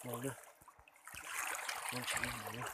Ua na, ua ntshai li no na.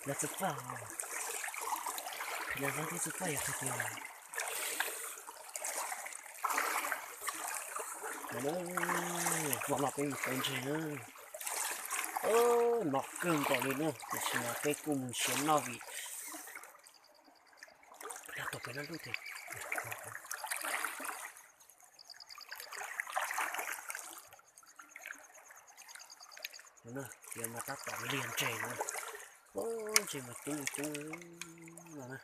Lawv txawj paj, lawv txawj paj yog tiag tiag. Hmo no peb mus tau ntses na, no kawg nkaus li na, tiam sis mas peb kuj mus nrhiav noj vim peb tau peb lub lub tiag. Ces mas tab tom liag ntses no, ntses mas coob coob no na,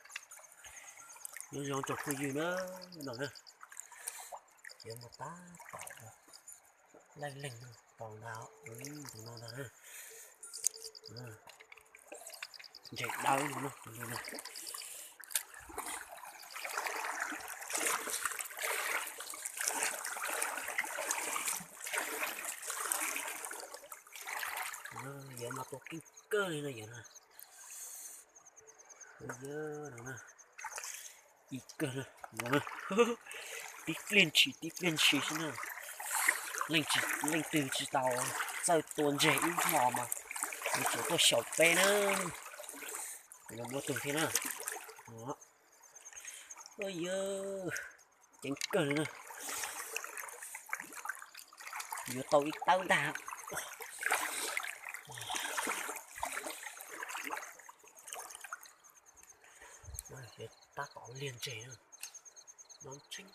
nyob zoo tsoom phooj ywg na, no na, ces mas tab tom leej leeg tau ntag, tus no ntag na. Ntses dawb no na, tus no na. Yawg mas tua keej kawg li no yawg na. Yawg no na, ib kawg na, no na. Tib pliag ntshis tib pliag ntshis xwb na. Leej twg tsis tau txawj tua ntses ib hmo mas nws tsuas tuaj xyaum peb na. Kuv los muab tus thiab na. Yawg, ceev kawg li na. Yuav tau ib tawb ntag. Tab tom liag ntses na, no tseeb.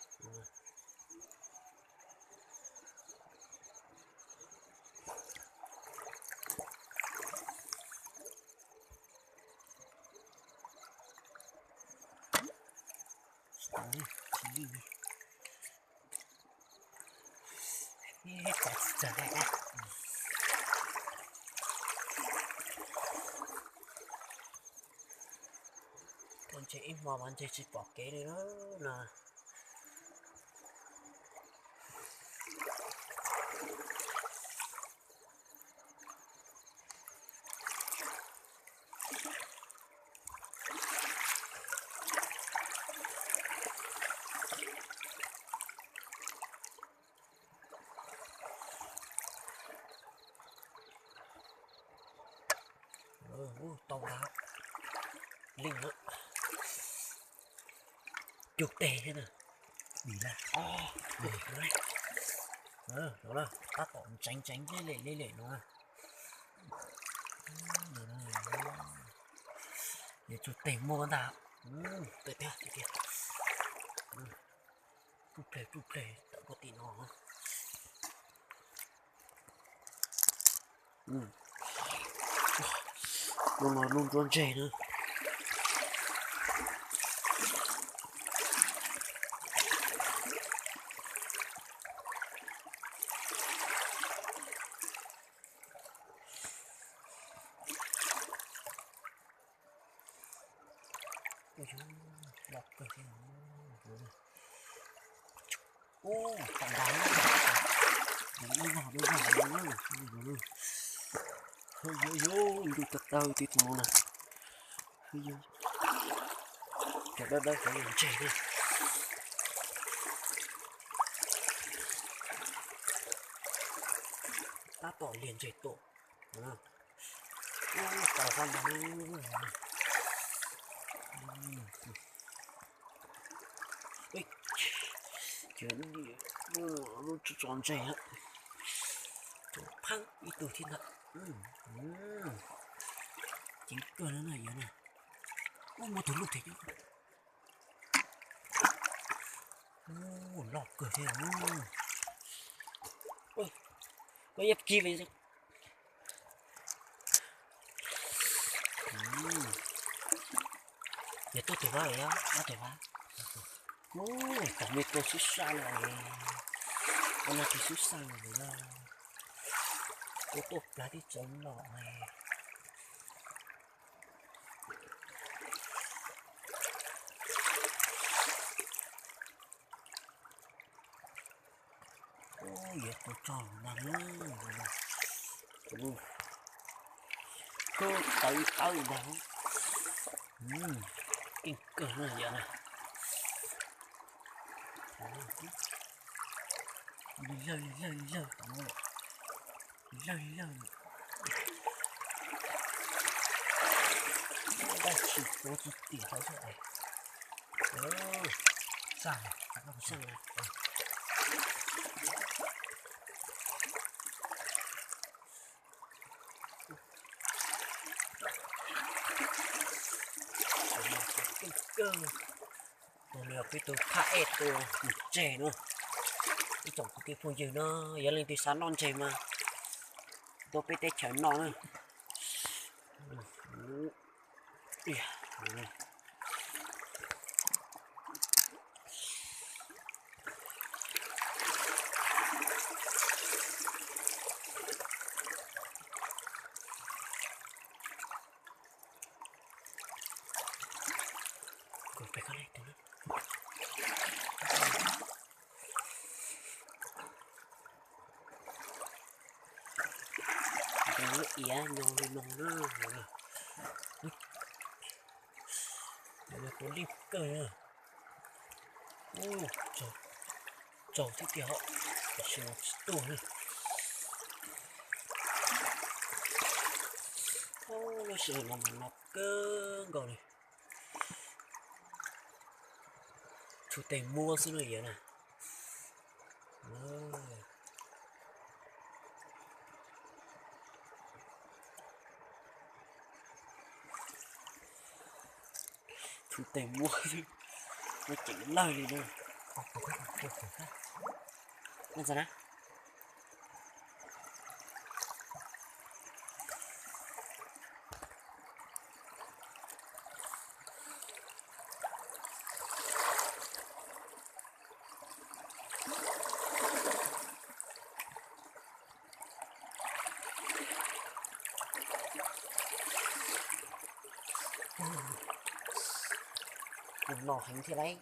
Tua ntses ib hmo mas ntses tsis pom kev li na. Tau ntag, leej na, cug teg thiab na. Dim na, tab tom ntseev ntseev leb lem leb lem no. Yuav cug teg muab ntag. Tiag tiag, pluj pleg pluj pleg tawm puag tim no. Lub no lub nruab ntseg na. Ua, tau ntau, ntau ntau ntau. Yuav yuav ntuj tawg tawg tib tus no na. Cov dawb dawb cov yog ntseg na. Tab tom liag ntseg tuaj. Tau hab ntag. Ces lub tso ntseg, tso phab ib tug thiab ntag. Ceev kawg na yog na. Ub, muaj tus luj thiab. Ub, loj kawg thiab. Ua, koj yab kis ve. Yog tuaj tus vab, ob tus vab. Ub, tam me tua xub xaj no, ua no tus xub xaj no. Tua tuaj plab tib tsoom no. Ub, yuav tua tso ntag. Ub, tawv tawv ntag. Keej kawg no yom na. Lawg lawg lawg lawg tom no lawm. Lawg lawg. Dab tsi tua tsis tiam hauv xwb. Xaj, xaj. Tus no yog peb tus phaj ej tua ntseg no. Ib tsoom kwv tij phooj ywg no, yog leej twg xav noj ntseg mas tuaj peb teb chaws noj na. Lub iav nyo li no na. Tua lij kawg. Tsaug thiab tiag, tam sim no tsis tuaj li. Lub sij hawm no mas no kawg nkaus li. Tshuav tes muab xwb no yom na. Tshuav tes muab xwb, muab ceev lawg li na. Tus no heev thiab lauj.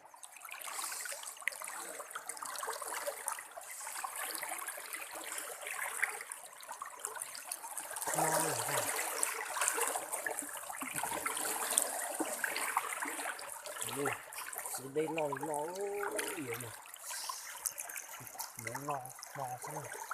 No lawm. Xwb dej loj li no, yuav no, no no xwb.